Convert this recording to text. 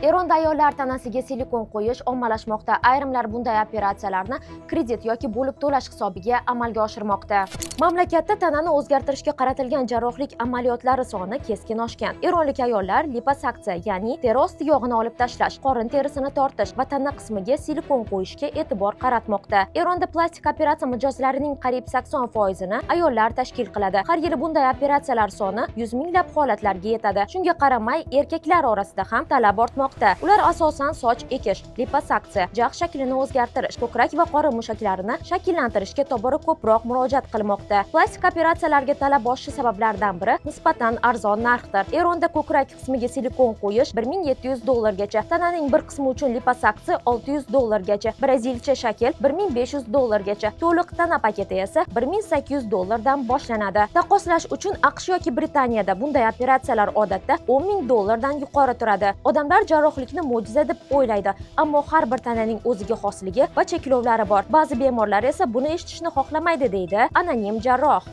Eronda ayollar tanasiga silikon qo'yish ommalashmoqda. Ayrimlar bunday operatsiyalarni kredit yoki bo'lib to'lash hisobiga amalga oshirmoqda. Mamlakatda tanani o'zgartirishga qaratilgan jarrohlik amaliyotlari soni keskin oshgan. Eronlik ayollar liposaksiya, ya'ni teri osti yog'ini olib tashlash, qorin terisini tortish va tana qismiga silikon qo'yishga e'tibor qaratmoqda. Eronda plastik operatsiya mijozlarining qariyb 80%ini ayollar tashkil qiladi. Har yili bunday operatsiyalar soni yuz minglab holatlarga yetadi. Shunga qaramay, erkaklar orasida ham talab ortmoqda. Ular asosan soch ekish, liposaksiya, jag' shaklini o'zgartirish, ko'krak va qorin mushaklarini shakllantirishga tobora ko'proq murojaat qilmoqda. Plastik operatsiyalarga talab oshishi sabablaridan biri nisbatan arzon narxdir. Eronda ko'krak qismiga silikon qo'yish 1700 dollargacha, tananing bir qismi uchun liposaksiya 600 dollargacha, brazilcha shakl 1500 dollargacha, to'liq tana paketi esa 1800 dollardan boshlanadi. Taqqoslash uchun, AQSh yoki Britaniyada bunday operatsiyalar odatda 10 ming dollardan yuqori turadi. Odamlar jarrohlikni mo'jiza deb o'ylaydi, ammo har bir tananing o'ziga xosligi va cheklovlari bor. Ba'zi bemorlar esa buni eshitishni xohlamaydi, deydi anonim jarroh.